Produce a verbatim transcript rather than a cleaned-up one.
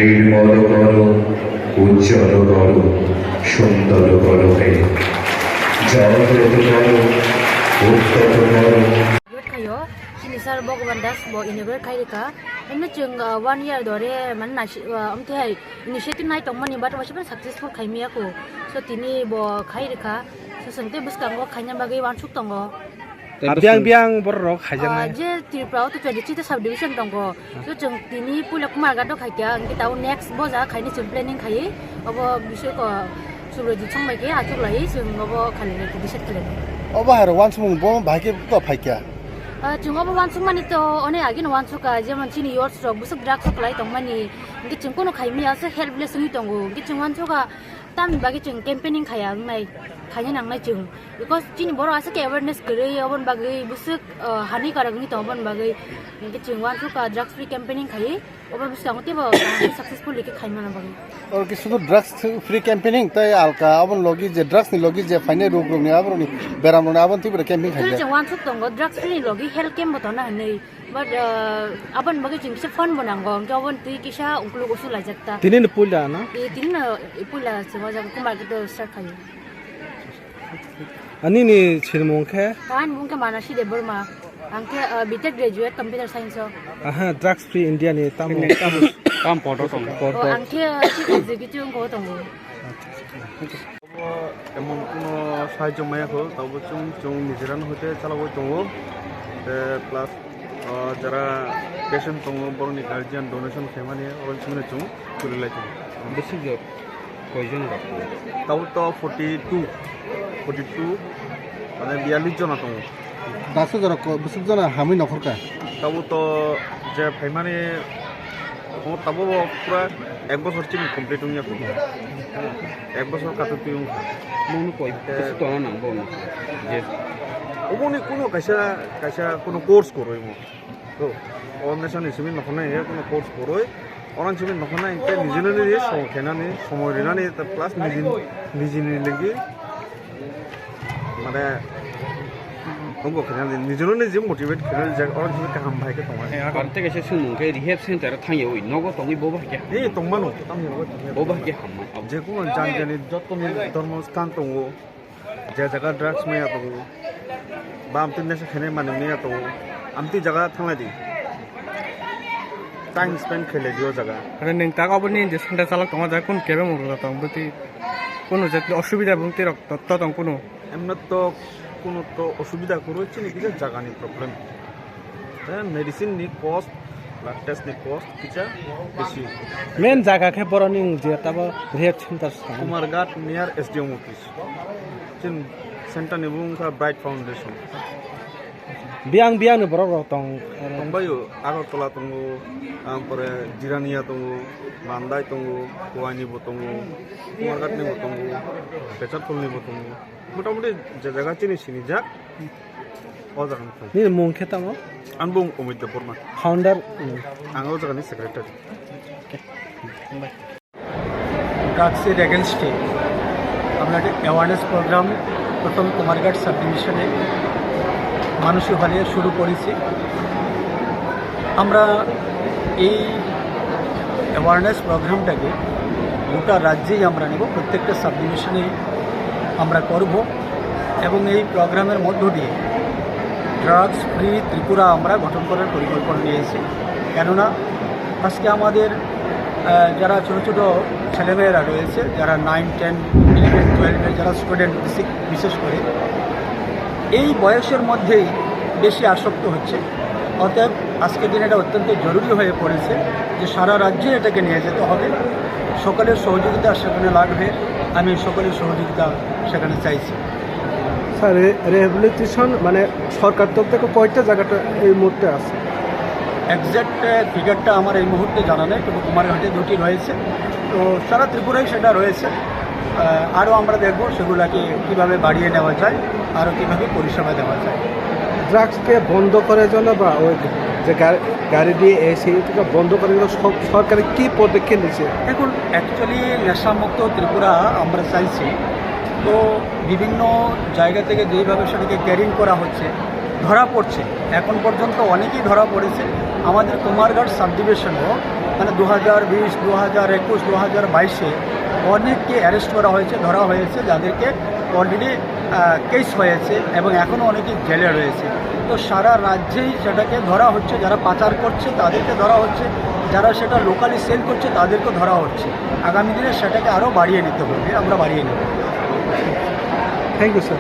নির্মল করো, উজ্জ্বল করো, সুন্দর করো হে। জাগ্রত করো, উত্তম করো। Wait khaio, chini sir Bhagavan Das bo inaugurate khai rikha. Emno chwng, uh, one year dore mane nasi, uh, amtwi hai initiative nai tongmani but wasiba successful khai miyako. So tini bo khai rikha. So chwng tei bwskango khaina bagwi uansuk tongo. Tei biang bwswk biang borok rok khaijak Ah, nai. Je Tripura o to twenty three ta subdivision tongo. So chwng tini puila Kumarghat o khaikha, hwnkhe tao next bo jaga khaini chwng planning khaiwi. Obo bisoi ko Subrajit song bai khe achuk lai chwng obo khainai decide khlainai. Obo hai rok uansukmung bo bahai khe to phaikha. Ah, chwng obo uansukmani to onek agini uansukha, jemon chini youths rok bwswk drugs o kwlai tongmani. Hwnkhe chwng kunu khaimya se helpless wngwi tongo. Hwnkhe chwng uansukha, tamni bagwi chwng campaigning khaiya wngnai, khaina nangnai chwng. Because chini borok aswk khe awareness kwrwi, oboni bagwi bwswk, uh, hani kwrwngwi tongo oboni bagwi. Hwnkhe chwng uansukha drugs free campaigning khaiwi, obo bwskango teibo successful khe khaimani bagwi. Oro khe sudu drugs free campaigning tei alka aboni logi je drugs ni logi je phainai rok rokni aborokni beram rokni aboni twibo campaign Actually khaijak. Chwng uansuk tongo drugs free ni logi health camp bo tongna hinwi. But, uh, aboni bagwi chwng kisa fund bo nango, hwnkhe aboni twi kisa ukuluk usu laijak ta. Tini ni puila na? Eh, tini no, eh, puila se wajago Kumarghat o start khaio. Ani ni sinimung khe? Ani mung khe Manasi Debbarma. Ang khe, uh, B Tech graduate computer science o. Aha, drugs free India ni tamo. Tam, tam podo tongo. Podo. O, ang khe, uh, chief executive wngkha o tongo. Obo emon kuno sahajyo maya kho, tabo chwng, chwng nijera no hoite chalogwi tongo. Te plus, ah, jara patient tongo, borokni guardian donation khaimani, oro chwngno chwng kwrwi lai tongo. Bwswk jora koijon rok? Tabo to forty two, forty two, mane biyallis jona tongo. Daso jora ko-, bwswk jona hamwi nokhorkha? Tabo to je phaimani, o tabo bo pura ek bosor chini complete wngya kho. Ek bosor katuk twi wngkha. Mungno koi Eh, bwswk tongna nang bo no? Je oboni kuno kaisa, kaisa kuno course kwrwi mo. To, o nesani simi nokhornai he kuno course kwrwi. Orang simi nokhornai hingke nijini niji song khenani, somoi rinani, ta plus nijini, nijini ligi. Mane, tongo khe nang, nijino niji motivate khe nang, je oro jini kaham bai khe tongo. Ang tei kaisa swngmung khe rehab center thangyawi nogo tongwi bo bai khe. Ni tongmano, tamni nogo tongmano. Bo bai khe hamma. Je kuno jani jani joto ni dharma sthan tongo, je jaga drugs maya tongo, ba amtwi nesa khainai manwi maya tongo, amtwi jaga thanglai di. Time spend khailai di o jaga. Are nwng tak obo ni je center chalok tongo, jaga kun kebe mung rwjak tong, bwtwi kunu je osubida bwtwi rok to, to tong kunu. Emno to kuno to osubida kwrwi chini kisa jagani problem. Te medicine ni cost, blood test ni cost kisa bisi. Main jaga khe boroni wng je tabo rehab center sa. Kumarghat near S D M office. Chin center ni bung kha Bright Foundation. Biang biang ni borok rok tong. Tongbaio, Agartala tongo, ang pore Jirania tongo, Mandai tongo, Kuwaini bo tongo, Kumarghat ni bo tongo, Pecharthal ni bo tongo. Motamuti je jaga chini sinijak, o jaga ni thang. Nini mung khe tamo? Ang bung Omit Debbarma. Founder? Ang o jaga ni secretary. Drugsের এগেনস্টে আমরা একটা awareness programme প্রথম কুমারঘাট সাব ডিভিশনে মানসী হলে শুরু করেছি। আমরা এই অ্যাওয়ারনেস প্রোগ্রামটাকে গোটা রাজ্যেই আমরা নেব, প্রত্যেকটা সাব ডিভিশনেই আমরা করব এবং এই প্রোগ্রামের মধ্য দিয়ে ড্রাগস ফ্রি ত্রিপুরা আমরা গঠন করার পরিকল্পনা নিয়েছি। কেননা আজকে আমাদের, আহ, যারা ছোট ছোট ছেলেমেয়েরা রয়েছে, যারা নাইন, টেন, ইলেভেন, টুয়েলভের যারা স্টুডেন্ট বিশেষ করে, এই বয়সের মধ্যেই বেশি আসক্ত হচ্ছে। অতএব আজকের দিন এটা অত্যন্ত জরুরি হয়ে পড়েছে যে সারা রাজ্যে এটাকে নিয়ে যেতে হবে। সকলের সহযোগিতা সেখানে লাগবে, আমি সকলের সহযোগিতা সেখানে চাইছি। স্যার, রে-, রিহ্যাবিলিটেশন মানে সরকার তরফ থেকে কয়টা জায়গাটা এই মুহূর্তে আছে? এক্স্যাক্ট, আহ, ফিগারটা আমার এই মুহূর্তে জানা নেই, তবে কুমারঘাটে দুটি রয়েছে, তো সারা ত্রিপুরায় সেটা রয়েছে। আহ, আরও আমরা দেখব সেগুলোকে কীভাবে বাড়িয়ে নেওয়া যায়, আরও কীভাবে পরিষেবা দেওয়া যায়। ড্রাগসকে বন্ধ করার জন্য বা ওই যে গাড়ি, গাড়ি দিয়ে এসে এটাকে বন্ধ করার জন্য সব সরকারে কী পদক্ষেপ নিচ্ছে? দেখুন, অ্যাকচুয়ালি নেশামুক্ত ত্রিপুরা আমরা চাইছি, তো বিভিন্ন জায়গা থেকে যেইভাবে সেটাকে ক্যারিং করা হচ্ছে, ধরা পড়ছে, এখন পর্যন্ত অনেকেই ধরা পড়েছে। আমাদের কুমারঘাট সাব ডিভিশনও মানে দু হাজার বিশ, দু হাজার একুশ, দু হাজার বাইশে অনেককে অ্যারেস্ট করা হয়েছে, ধরা হয়েছে, যাদেরকে অলরেডি কেস হয়েছে এবং এখনও অনেকে জেলে রয়েছে। তো সারা রাজ্যেই সেটাকে ধরা হচ্ছে, যারা পাচার করছে তাদেরকে ধরা হচ্ছে, যারা সেটা লোকালি সেল করছে তাদেরকে ধরা হচ্ছে। আগামী দিনে সেটাকে আরও বাড়িয়ে নিতে হবে, আমরা বাড়িয়ে নেব। Thank you sir.